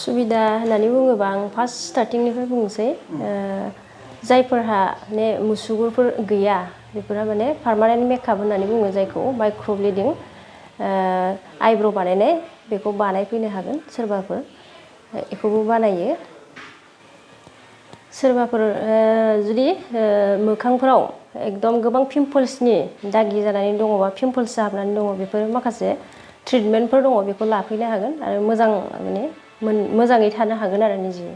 सुबिदा होननानै बुङोबा आं फार्स्ट स्टार्टिंनिफ्राय बुंनोसै जायफोरहा माने मुसुगुरफोर गैया बेफोरहा माने पार्मानेन्ट मेकआप होननानै बुङो जायखौ माइक्र'ब्लेडिं आइब्र' बानायनाय बेखौ बानायफैनो हागोन सोरबाफोर बेखौबो बानायो सोरबाफोर जुदि मोखांफोराव एकदम गोबां पिम्पल्सनि दागि जानानै दङबा पिम्पल्स जाहाबनानै दङ बेफोर माखासे ट्रिटमेन्टफोर दङ बेखौ लाफैनो हागोन आरो मोजां माने मोजाङै थानो हागोन आरो निजे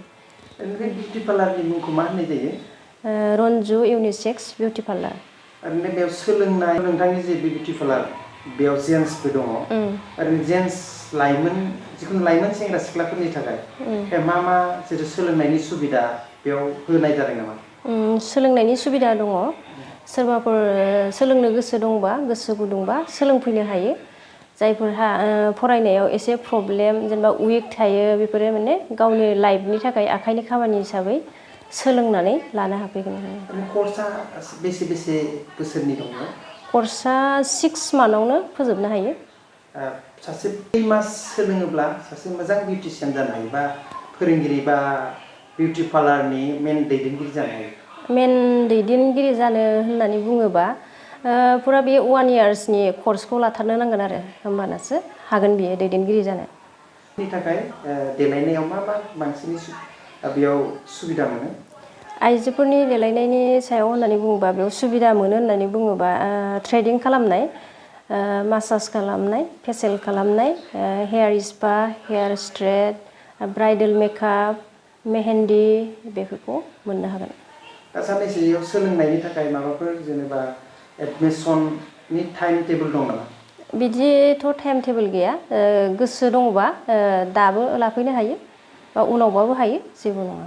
बिउटि पार्लारनि मुंखौ मा होननाय जायो रन्जु इउनिसेक्स बिउटि पार्लार ओरैनो बेयाव सोलोंनाय नोंथांनि जे बिउटि पार्लार बेयाव जेन्ट्सबो दङ ओरैनो जेन्ट्स लाइमोन जिखुनु लाइमोन सेंग्रा सिख्लाफोरनि थाखाय मा जेरै सोलोंनायनि सुबिदा बेयाव होनाय जादों नामा सोलोंनायनि सुबिदा दङ सोरबाफोर सोलोंनो गोसो दंबा गोसो गुदुंबा सोलोंफैनो हायो जायफोरहा फरायनायाव एसे प्रब्लेम जेनेबा उइक थायो बेफोरो माने गावनि लाइफनि थाखाय आखाइनि खामानि हिसाबै सोलोंनानै लानो हाफैगोन कर्सआ बेसे बोसोरनि दङ कर्सआ 6 मान्थावनो फोजोबनो हायो सासे 3 मास सोलोङोब्ला सासे मोजां बिउटिशियान जानो हायो बा फोरोंगिरि बा बिउटि पार्लारनि मेन दैदेनगिरि जानो हायो मेन दैदेनगिरि जानो होननानै बुङोबा पुरा बे 1 इयार्सनि कर्सखौ लाथारनो नांगोन आरो होमबानासो हागोन बियो दैदेनगिरि जानो नि थाखाय देलायनायाव मा बांसिन बेयाव सुबिदा मोनो आइजोफोरनि देलायनायनि सायाव होननानै बुङोबा बेयाव सुबिदा मोनो होननानै बुङोबा थ्रेडिं खालामनाय मासाज खालामनाय फेसियेल खालामनाय hair spa hair straight bridal makeup mehendi बेफोरखौ मोननो हागोन दा साननैसोआव सोलोंनायनि थाखाय माबाफोर जेनेबा एडमिसननि टाइम टेबोल दं नामा बिदिथ' टाइम टेबोल गैया गोसो दङबा दाबो लाफैनो हायो बा उनावबाबो हायो जेबो नङा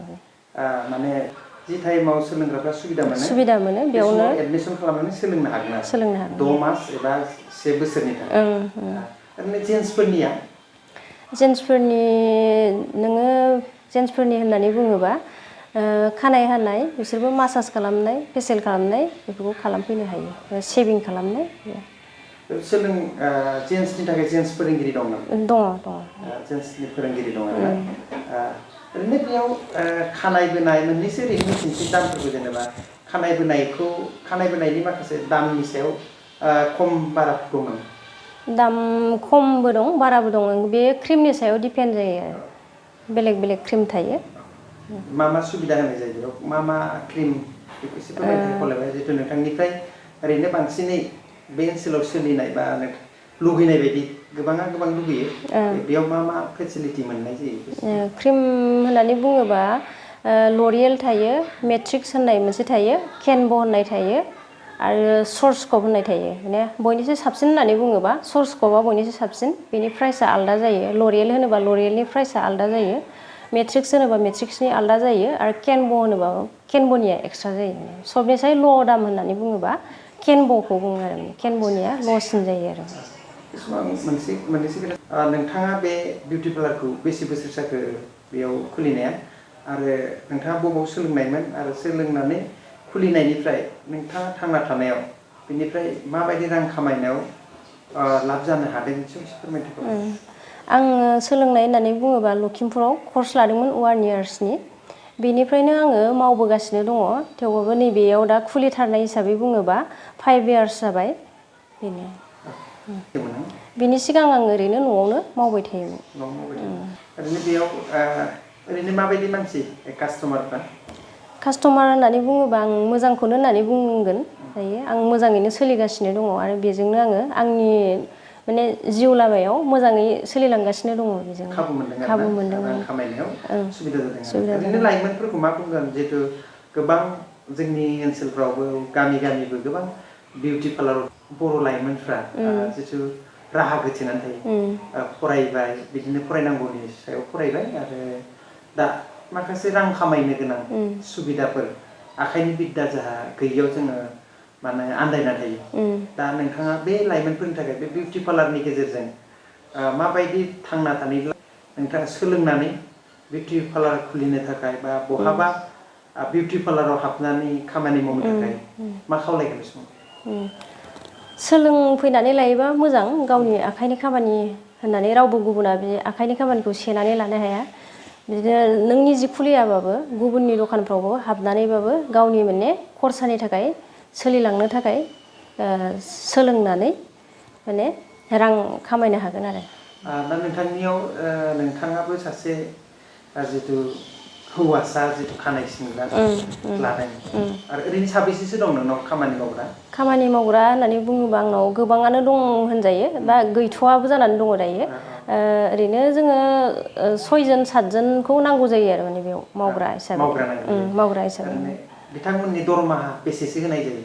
माने जि टाइमाव सोलोंग्राफ्रा सुबिदा मोनो बेयावनो एडमिसन खालामनानै सोलोंनो हागोन 6 मास एबा 1 बोसोरनि थाखाय ओरैनो जेन्ट्सफोरनि होननानै बुङोबा खानाय हानाय बिसोरबो मासाज खालामनाय फेसियेल खालामनाय बेफोरखौ खालामफैनो हायो शेभिं खालामनाय जेन्ट्सनि थाखाय जेन्ट्स फोरोंगिरि दं नामा दङ जेन्ट्सनि फोरोंगिरि दङ आरोना ओरैनो बेयाव खानाय बोनाय मोननैसो ओरैनो मिथिनोसै दामफोरखौ जेनेबा खानाय बोनायनि माखासे दामनि सायाव खम बारा दं नामा दाम खमबो दं बाराबो दं बे क्रिमनि सायाव डिपेन्ड जायो आरो बेलेग क्रिम थायो मा सुबिदा होनाय जायो बेयाव मा क्रिम बेखौ एसे फोरमायनो खावलायबाय जिहेतु नोंथांनिफ्राय ओरैनो बांसिनै बे ओनसोलाव सोलिनाय बा लुगैनाय बायदि गोबां लुगैयो बेयाव मा फेसिलिटि मोननाय जायो क्रिम होननानै बुङोबा ल'रियेल थायो मेट्रिक्स होननाय मोनसे थायो केनब होननाय थायो आरो सर्सकप होननाय थायो माने बयनिसो साबसिन होननानै बुङोबा सर्सकपआ बयनिसो साबसिन बेनि प्राइसआ आलादा जायो ल'रियेल होनोबा ल'रियेलनि प्राइसआ आलादा जायो मेट्रिक्स होनोबा मेट्रिक्सनि आलादा जायो आरो केनब होनोबा केनबनिया एक्सट्रा जायो सबनिसाय ल' दाम होननानै बुङोबा केनबखौ बुङो आरो केनबनिया ल'सिन जायो आरो मोनसे खोथा नोंथाङा बे बिउटि पार्लारखौ बेसे बोसोर जाखो बेयाव खुलिनाया आरो नोंथाङा बबाव सोलोंनायमोन आरो सोलोंनानै खुलिनायनिफ्राय नोंथाङा थांना थानायाव बेनिफ्राय माबायदि रां खामायनायाव लाब जानो हादों एसे फोरमायदो आङो सोलोंनाय होननानै बुङोबा लखिमपुराव कर्स लादोंमोन 1 इयार्सनि बेनिफ्रायनो आङो मावबोगासिनो दङ थेवबाबो नैबेयाव दा खुलिथारनाय हिसाबै बुङोबा 5 इयार्स जाबाय बेनो बिनि सिगां आं ओरैनो न'आवनो मावबाय थायोमोन ओरैनो बेयाव ओरैनो माबायदि मानसि कास्टमार होननानै बुङोबा आं मोजांखौनो होननानै बुंगोन दायो आं मोजाङैनो सोलिगासिनो दङ आरो बेजोंनो आङो आंनि माने जिउ लामायाव मोजाङै सोलिलांगासिनो दङ बेजों खाबु मोनदों रां खामायनायाव सुबिदा जादों ओरैनो लाइमोनफोरखौ मा बुंगोन जिहेतु गोबां जोंनि ओनसोलफ्रावबो गामिबो गोबां बिउटि पार्लार बर' लाइमोनफ्रा जिथु राहा गोथेनानै थायो फरायबाय बिदिनो फरायनांगौनि सायाव फरायबाय आरो दा माखासे रां खामायनो गोनां सुबिदाफोर आखाइनि बिद्दा जाहा गैयियाव जोङो माने आन्दायना थायो दा नोंथाङा बे लाइमोनफोरनि थाखाय बे बिउटि पार्लारनि गेजेरजों माबायदि थांना थानायब्ला नोंथाङा सोलोंनानै बिउटि पार्लार खुलिनो थाखाय बा बहाबा बिउटि पार्लाराव हाबनानै खामानि मावनो थाखाय मा खावलायगोन बे समाव सोलोंफैनानै लायोबा मोजां गावनि आखाइनि खामानि होननानै रावबो गुबुना बे आखाइनि खामानिखौ सेनानै लानो हाया बिदिनो नों निजि खुलियाबाबो गुबुननि दखानफ्रावबो हाबनानैबाबो गावनि माने खरसानि थाखाय सोलिलांनो थाखाय सोलोंनानै माने रां खामायनो हागोन आरो। दा नोंथांनियाव नोंथाङाबो सासे जितु हौवासा जितु खानाय सिनग्रा लादों आरो ओरैनो साबेसेसो दं नोंनाव खामानि मावग्रा? खामानि मावग्रा होननानै बुङोबा आंनाव गोबाङानो दं होनजायो बा गैथ'आबो जानानै दङ दायो। ओरैनो जोङो 6 जन 7 जनखौ नांगौ जायो आरो माने बेयाव मावग्रा हिसाबै। मावग्रा हिसाबै। बिथांमोननि दरमाहा बेसेसो होनाय जायो?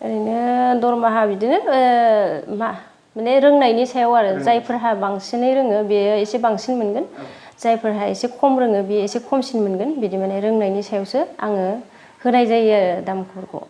ओरैनो दरमाहा बिदिनो माने रोंनायनि सायाव आरो जायफोरहा बांसिनै रोङो बेयो एसे बांसिन मोनगोन। जायफोरहा एसे खम रोङो बेयो एसे खमसिन मोनगोन बिदि माने रोंनायनि सायावसो आङो होनाय जायो आरो दामफोरखौ।